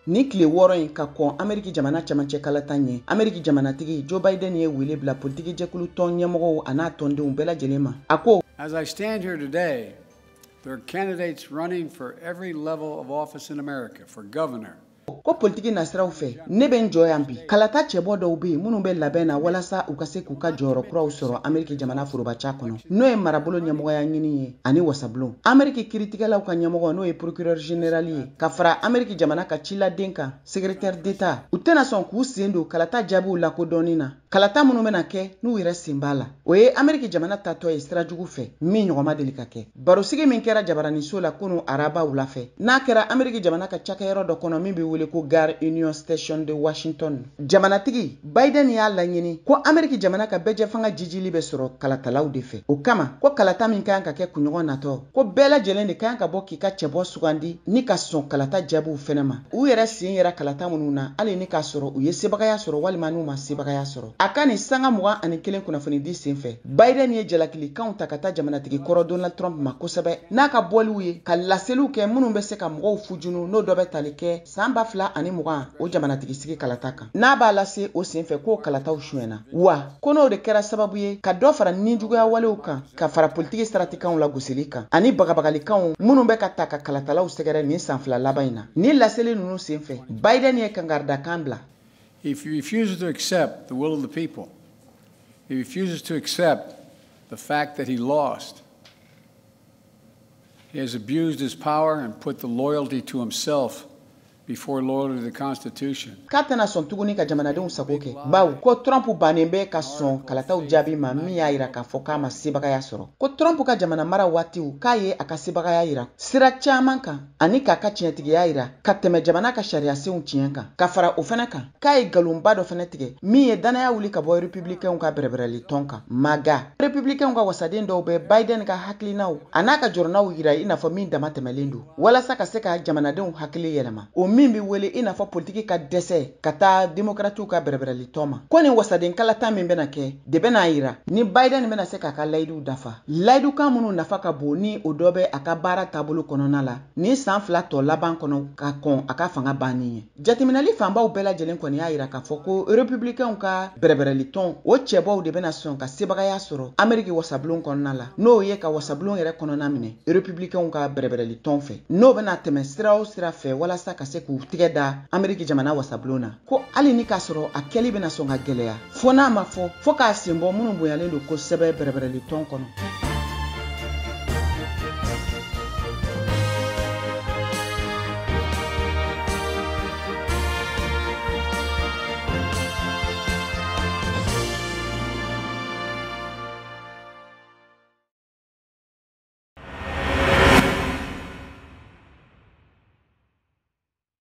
Ni tile 6 in ka kɔn Ameriki jamana camancɛ kalata ɲɛ, Ameriki jamanatigi Joe Biden ye wele bila politiki jɛkulu tɔn ɲɛmɔgɔw an'a tɔndenw bɛɛ lajɛlen ma. A ko: As I stand here today, there are candidates running for every level of office in America, for governor. Ko politiki nasiraw fɛ, ne bɛ n jɔ yan bi, kalata cɛbɔ dɔw bɛ yen minnu bɛ labɛn na walasa u ka se k'u ka jɔyɔrɔ kuraw sɔrɔ Ameriki jamana forobaca kɔnɔ, n'o ye marabolo ɲɛmɔgɔya ɲini ye ani wasabulon. Ameriki kiiritigɛlaw ka ɲɛmɔgɔ, n'o ye procureur général ye, ka fara Ameriki jamana ka ciladen kan, secrétaire d'État, u tɛna sɔn k'u sen don kalata jaabiw lakodɔnni na, kalata minnu bɛna kɛ n'u yɛrɛ sen b'a la. O ye Ameriki jamana tatɔ ye sira jugu fɛ min ɲɔgɔn ma deli ka kɛ. Barosigi min kɛra jabaraniso la kunu araba wula fɛ, n'a kɛra Ameriki jamana ka cakɛyɔrɔ dɔ kɔnɔ min bɛ wele ko Gare Union Station de Washington, jamanatigi Biden y'a laɲini ko Ameriki jamana ka bɛɛjɛfanga jijili bɛ sɔrɔ kalatalaw de fɛ. O kama, ko kalata min ka kan ka kɛ kunɲɔgɔn natɔ, ko bɛɛ lajɛlen de ka kan ka bɔ k'i ka cɛbɔ sugandi ni ka sɔn kalata jaabiw fɛnɛ ma, u yɛrɛ sen yɛrɛ kalata minnu na, hali ni k'a sɔrɔ u ye sebagaya sɔrɔ walima n'u ma sebagaya sɔrɔ. A ka nin sanga 21 kunnafonidi sen fɛ, Biden ye jalakilikanw ta ka taa jamanatigi kɔrɔ Donald Trump ma kosɛbɛ n'a ka bɔliw ye ka laseliw kɛ minnu bɛ se ka mɔgɔw fujunu, n'o dɔ bɛ tali kɛ san 2020 o jamanatigi sigi kalata kan, n'a b'a lase o sen fɛ k'o kalataw suyɛnna, wa ko n'o de kɛra sababu ye ka dɔ fara nijuguya walew kan, ka fara politiki saratikanw lagosili kan ani bagabagalikanw minnu bɛ ka ta ka kalatalaw sɛgɛrɛ nin san 2 laban in na. Ni laseli ninnu sen fɛ, Biden ye kangaridakan bila. If he refuses to accept the will of the people, he refuses to accept the fact that he lost, he has abused his power and put the loyalty to himself before loyalty to the Constitution. K'a tɛna sɔn tuguni ka jamanadenw sago kɛ, bawo ko Trump bannen bɛ ka sɔn kalataw jaabi ma min y'a yira k'a fɔ k'a ma sebagaya sɔrɔ. Ko Trump ka jamana mara waatiw, k'a ye a ka sebagaya yira sira caman kan ani k'a ka tiɲɛtigiya yira ka tɛmɛ jamana ka sariyasenw tiɲɛ kan. Ka fara o fɛnɛ kan, k'a ye nkalonba dɔ fɛnɛ tigɛ min ye danaya wuli ka bɔ républicainw ka bɛrɛbɛrɛli tɔn kan. MAGA républicainw ka wasaden dɔw bɛ Biden ka hakilinaw a n'a ka jɔrɔnaw yira i n'a fɔ min dama tɛmɛlen don walasa ka se ka jamanadenw hakili yɛlɛma, o min bɛ wele i n'a fɔ politiki ka dɛsɛ ka taa demokratiw ka bɛrɛbɛrɛli tɔn ma. Ko nin wasaden kalata min bɛna kɛ de bɛna yira ni Biden bɛna se k'a ka layiduw dafa, layidukan minnu nafa ka bon ni o dɔ bɛ a ka baara taabolo kɔnɔna la ni san 2 tɔ laban kɔnɔ ka kɔn a ka fanga banni ye. Jateminɛli fanbaw bɛɛ lajɛlen kɔni y'a yira k'a fɔ ko républicainw ka bɛrɛbɛrɛli tɔn o cɛbɔw de bɛna sɔn ka sebagaya sɔrɔ Ameriki wasabulon kɔnɔna la, n'o ye ka wasabulon yɛrɛ kɔnɔna minɛ républicainw ka bɛrɛbɛrɛli tɔn fɛ, n'o bɛna tɛmɛ sira o sira fɛ walasa ka se k'u tigɛ da Ameriki jamana wasabulon na. Ko hali ni k'a sɔrɔ a kɛli bɛna sɔn ka gɛlɛya, fo n'a ma fɔ fo k'a sen bɔ minnu bonyalen don kosɛbɛ bɛrɛbɛrɛli tɔn kɔnɔ.